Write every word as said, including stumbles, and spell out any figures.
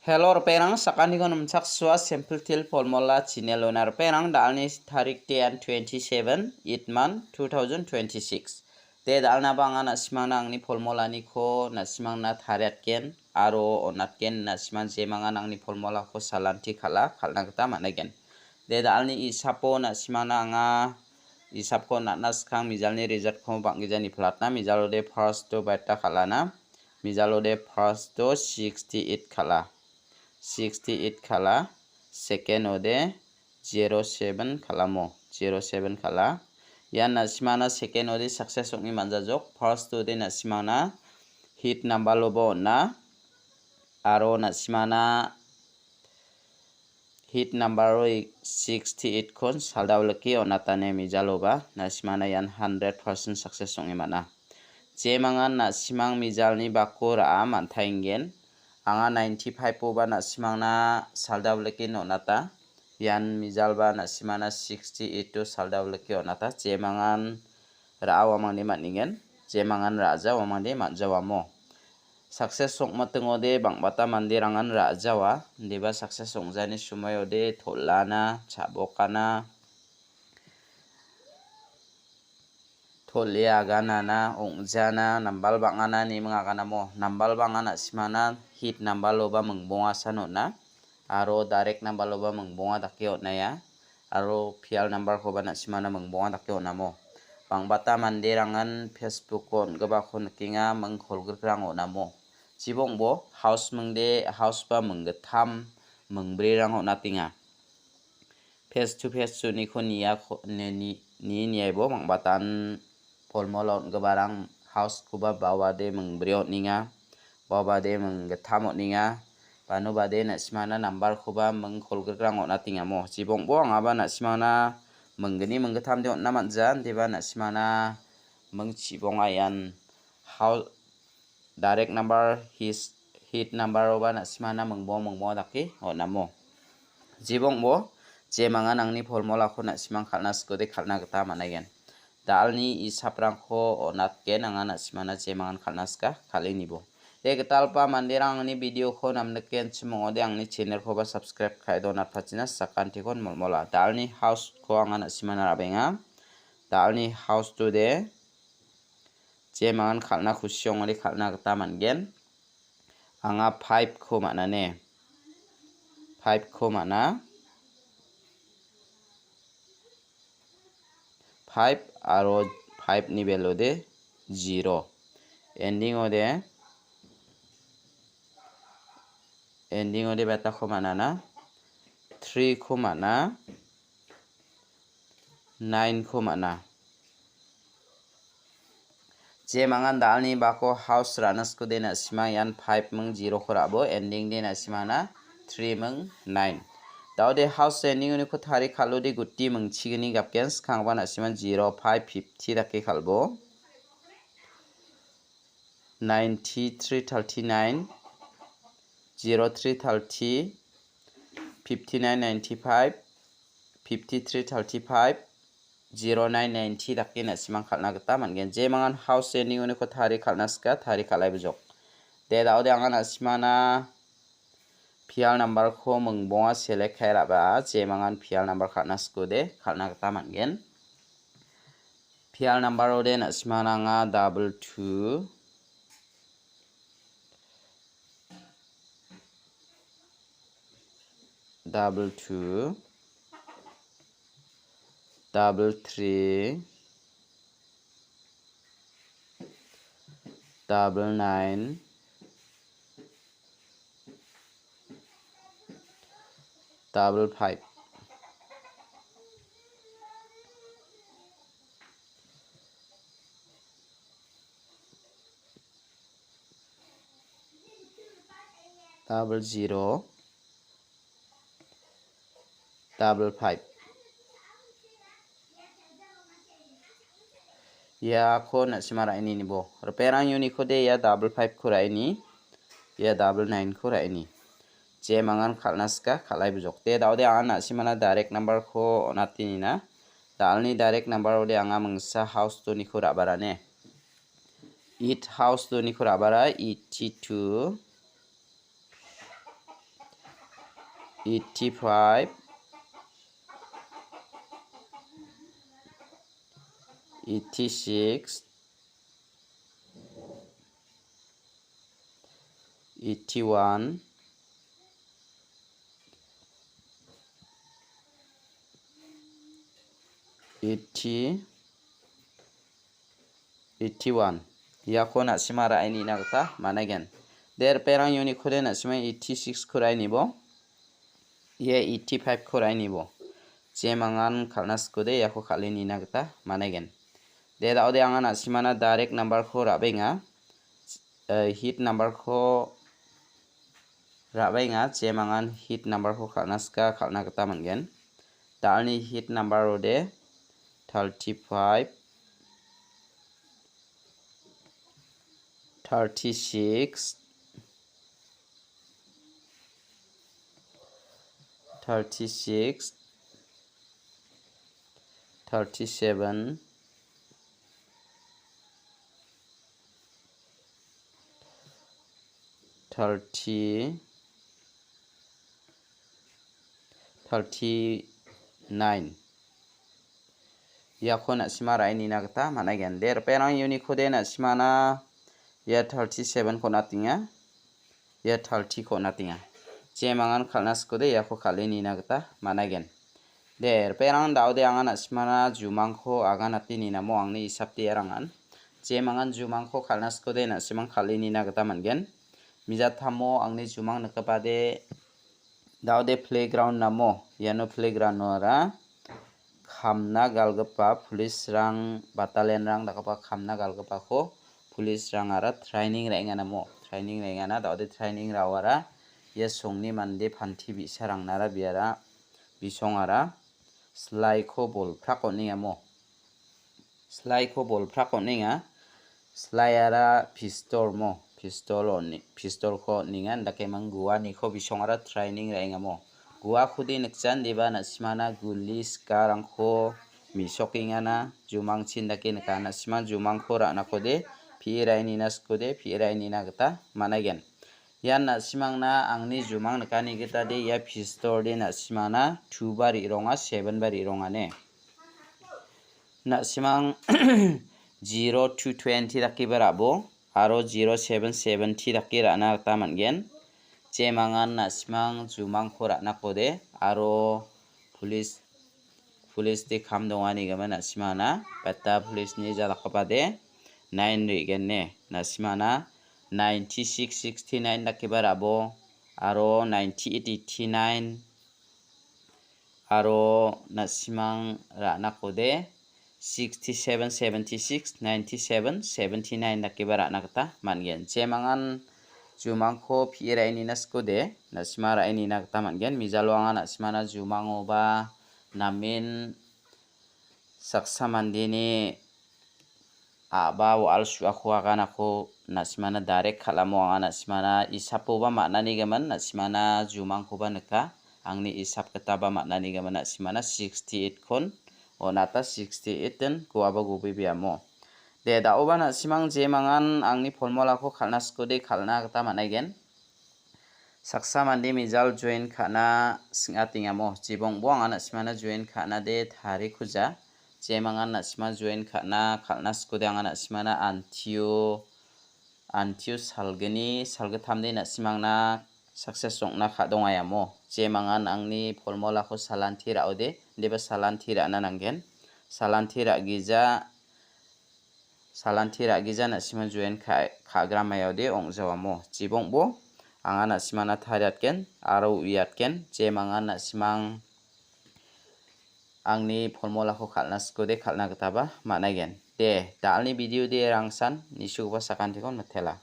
Hello, ripengrang, sakantikon nimchaksua Simple Teer Formula channel-ona ripengrang, da·alni tarik de an twenty-seven, eight month, two thousand twenty-six. De da·alnaba anga na·simangna angni formula-niko na·simangna tariatgen aro on·atgen, na·simang jemangan angni formula-ko salanti kal·a, kal·na gita man·aigen. De da·alni isapo na·simangna anga isapko on·atna skang mijalni result-ko bang·gija niplatna, mijalode first-o baita kal·ana. Mijalode first-o sixty-eight kal·a. Sixty-eight kal·a. Second-ode zero seven kal·amo. Zero seven kal·a. Ian na·simangna second-ode success ong·e man·jajok. First-ode na·simangna hit number-oba on·a. Aro na·simangna hit number-o sixty-eight-kon saldao like on·atane mijaloba, na·simangna ian hundred percent success ong·e man·a. Jemangan na·simang mijalni bako ra·a man·taengen. Anga ninety-five-oba na·simangna saldao like on·ata. Ian mijalba na·simangna sixty-eight-o saldao like on·ata. Jemangan ra·a uamangde man·engen, jemangan ra·ja uamangde man·jawamo. Success ong·matingode bang·bata manderangan ra·jawa, indiba success ong·jani somoiode tol·ana, cha·bokana, tol·e aganana, ong·jana, nambal bang·ana, neming aganamo. Nambal bang·a na·simangna hit nambaloba mingbongasa on·a. Aro direct number-oba mingbonga dake on·aia. Aro pial number-koba na·simangna mingbonga dake on·amo. Bang·bata manderangan Facebook-o on·gipako nikenga, ming kolgrikrang on·amo. Jibongbo house mingde, house-ba minggittam, mingbrirang on·atenga. Face to face uniko niako-, ni-, ni-, ni-, niaibo bang·batan Polmol on·giparang house-koba baoade mingbri on·enga, baoade minggittam on·enga, banobade na·simangna number-koba ming kolgrikrang on·atengamo. Jibongbo angaba na·simangna minggni minggittamde on·na man·ja, indiba na·simangna ming chibonga ian hou-, direct number, his, hit number-oba na·simangna mingbong mingbong dake on·amo. Jibongbo, jemangan angni polmolako na·simang kal·na sikode kal·na gita man·aigen. Da·alni isaprangko on·atgen anga na·simangna jemangan kal·na sika, kal·e nibo. De gitalpa manderang angni video-ko namnikenchim ong·ode angni channel-koba subscribe ka·e donatpachina sakantikon molmola. Da·alni house-ko anga na·simangna ra·benga. Da·alni house-tode jemangan kal·na kusi ong·ode kal·na gita man·gen. Anga five-ko man·a ne? Five-ko man·a. Five aro five-ni value-de zero. Ending-ode, ending-ode betako man·ana? Three-ko man·a. Nine-ko man·a. Jemangan da·alni bako house ra·na sikode na·simang ian five ming zero-ko ra·bo, ending-de na·simangna three ming nine. Da·ode house ending uniko tari kal·ode guti mingchigni gapgen, skangba na·simang zero five fifty dake kal·bo. Ninety-three thirty-nine, zero three thirty, fifty-nine ninety-five, fifty-three thirty-five, zero nine ninety dake na·simang kal·na gita man·gen. Jemangan house ending uniko tari kal·na sika, tari kal·ai bojok. De, da·ode anga na·simangna pial number-ko mingbonga select ka·e ra·ba, jemangan pial number kal·na sikode, kal·na gita man·gen. Pial number-ode na·simangna anga double two, double two, double three, double nine, double five. Double zero, double five. Iako na·sima ra·e ninibo. Ripengrang uniko de ia double five-ko ra·e ni, ia double nine-ko ra·e ni. Jemangan kal·na sika, kal·ai bojok. De, da·ode anga na·simana direct number-ko on·atenina. Da·alni direct number-ode anga mingsa house two-niko ra·bara ne. Eight house two-niko ra·bara, eighty-two. eighty-five, eighty-six, eighty-one, eighty, eighty-one. Iako na·sima ra·e nina gita man·aigen. De, ripengrang unit-kode na·sima eighty-six-ko ra·e nibo. Ia eighty-five-ko ra·e nibo. Jemangan kal·na sikode iako kal·e nina gita man·aigen. De, da·ode anga na·simana direct number-ko ra·benga. Eh, hit number-ko ra·benga. Jemangan hit number-ko kal·na sika kal·na gita man·gen. Da·alni hit number-ode thirty-five, thirty-six, thirty-six, thirty-seven, thirty, thirty-nine. Iako na·sima ra·e nina gita man·aigen. De, ripengrang unit-kode na·simana ia thirty-seven-ko on·atenga. Ia thirty-ko on·atenga. Jemangan kal·na sikode iako kal·e nina gita man·aigen. De, ripengrang da·ode anga na·simana jumangko aganate ninamo angni isapde erangan. Jemangan jumangko kal·na sikode na·simang kal·e nina gita man·gen. Mijatamo angni jumang nikgipade da·ode playground namo. Iano playground-ora kamna galgipa police-rang, battalion-rang dakgipa kamna galgipako police-rangara training ra·enganamo. Training ra·engana, da·ode training ra·oara ia songni mande panti bi·sarangnara biara bisongara silaiko bolprak on·engamo. Silaiko bolprak on·enga. Silaiara pistol mo, pistol on-, pistolko on·enga, indake mang guaniko bisongara training ra·engamo. Guakode nikjan deba na·simana guli sikarangko mesokengana, jumangchin dake nika. Na·sima jumangko ra·nakode, pi·e ra·e nina sikode, pi·e ra·e nina gita man·aigen. Ian na·simangna angni jumang nikani gitade ia pistol de na·simana two ba re·ronga, seven ba re·rongane. Na·simang zero two twenty dakeba ra·bo, aro zero seven seventy dake ra·na gita man·gen. Jemangan na·simang jumangko ra·nakode, aro police, police-de kam donganigimin na·simana, beta police-ni ja dakgipade nine re·genne. Na·simana ninety-six sixty-nine dakeba ra·bo, aro ninety-eight eighty-nine, aro na·simang ra·nakode sixty-seven seventy-six, ninety-seven seventy-nine dakeba ra·na gita man·gen. Jemangan jumangko pi·e ra·e nina sikode, na·sima ra·e nina gita man·gen. Mijalo anga na·simana jumangoba namen saksa mandeni a·ba wa·al su·ako aganako na·simana direct kal·amo anga na·simana isapoba man·anigimin, na·simana jumangkoba nika. Angni isap gitaba man·anigimin na·simana sixty-eight-kon on·ata, sixty-eight-in guaba gubebeamo. De, da·oba na·simang jemangan angni formulako kal·na sikode kal·na gita man·aigen. Saksa mande mijal join ka·na sing·atengamo. Jibongbo anga na·simana join ka·na de tarikuja. Jemangan na·sima join ka·na kal·na sikode anga na·simana antio, antio salgni, salgittamde na·simangna success ong·na ka·dongaiamo. Jemangan angni formulako salanti ra·ode, deba salanti ra·na nanggen. Salanti ra·gija, salanti ra·gija na·sima join ka-, ka·gramaode ong·jawamo. Jibongbo anga na·simana tariatgen aro uiatgen. Jemangan na·simang angni formulako kal·na sikode kal·na gitaba man·aigen. De, da·alni video de rangsan nisugipa sakantikon mitela.